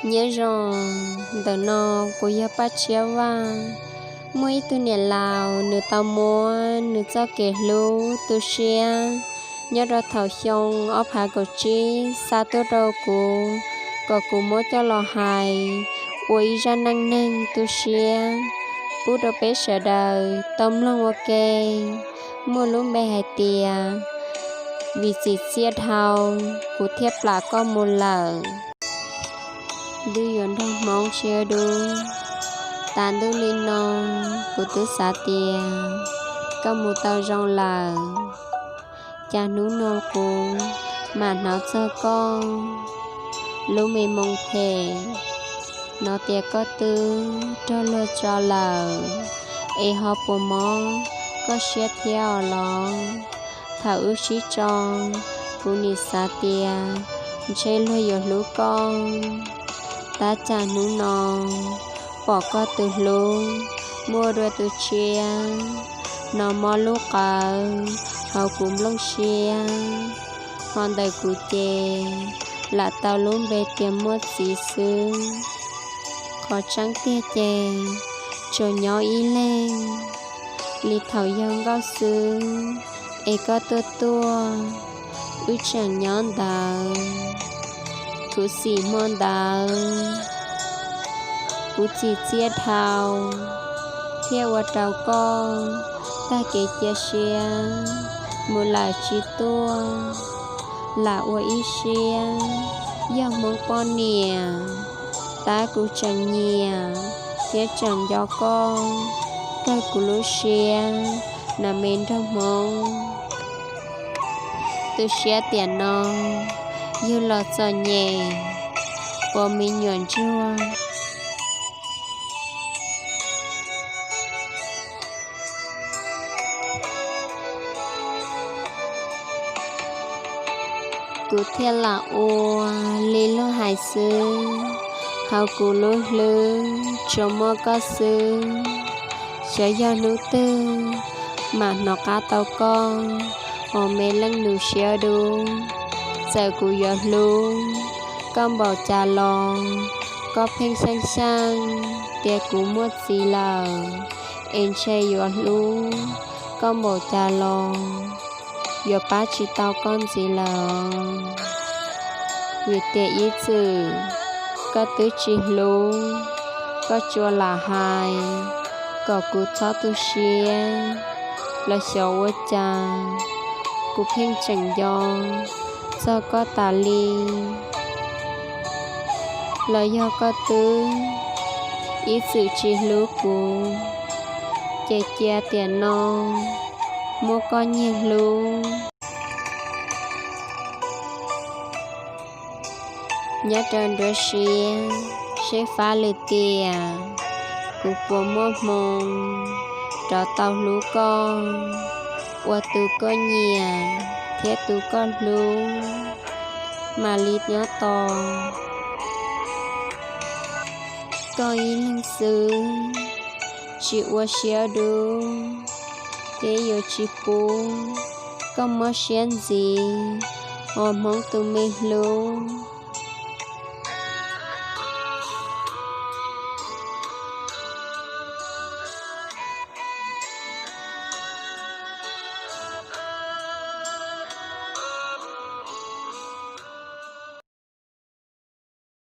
Nyob zoo, ntawm no kuv yog Paj Tshiab Vaj. Muaj ib tug niam laus nws tau muab nws txoj kev hlub tu siab nyob rau thaum xyoo ob phav kaum tsib xa tuaj rau kuv, kom kuv muab coj los hais ua ib zaj neej neeg tu siab pub rau peb sawv daws tau mloog ua ke. Muaj lub npe hais tias Vim txim txiaj dhau, kuv thiaj plam koj mus lawm. Ntuj yuav nrog hmoov sib dub, tas ntuj li no, kuv twb xav tias koj mus tau zoo lawm. Cas hnub no kuv mam hnov txog koj lub me moo phem, hnov tias koj twb raug luag tso lawm, es ho puas mob koj siab thiab os los? Thaum wb sib tso, kuv nim xav tias ntshe luag yuav hlub koj, tab cas hnub no pom koj tus hlub muaj dua tus tshiab, hnov mob lub qawv hauv kuv nplooj siab. Ho ntawm kuv ces lam tau lub npe tias Muaj Txiv xwb. Qhov tseeb tiag ces tsuas nyob ib leeg li thaum yau nkauj xwb, es koj tuaj tuaj, wb tseem nyob ntawd. Khuv xim hmo ntawd, kuv txim txiaj dhau, thiaj ua rau koj tag kev cia siab mus lawm tsis tuaj. Lam ua ib siab yog Hmoob poj niam, tab kuv tseem nyiam thiab tseem nco koj kawg kuv lub siab na me nraug Hmoob. Tu siab tiam no yug los txom nyem, ua me nyuam ntsuag. Kuv thiaj lam ua li luag hais xwb, hauv kuv lub hlwb tsuas muaj koj xwb. Xyov yog hnub twg mam hnov qab tau koj, os me leej nus siab dub. Txawm kuv yuav hlub koj npaum cas los, koj pheej xyeej xyeej tias kuv muaj txiv lawm, es ntshe yuav hlub koj npaum cas los yuav pab tsis tau koj ntxiv lawm. Vim tias ib txwm koj twb tsis hlub, koj tsuas lam hais kom kuv txhob tu siab, los xyov ua cas kuv pheej tseem nco txog koj tas li. Los yog koj twb ib txwm tsis hlub kuv, ces cia tiam no muab koj nyiag hlub. Nyob rau nruab siab seb fab lwm tiam, kuv puas muaj hmoo rov tau hlub koj, ua tus koj nyiam thiab tus koj hlub mam li nyob tos koj ib leeg xwb. Tsis ua siab dub thiab yuav tsis pub koj mob siab ntxiv, os Hmoob tus me hlub.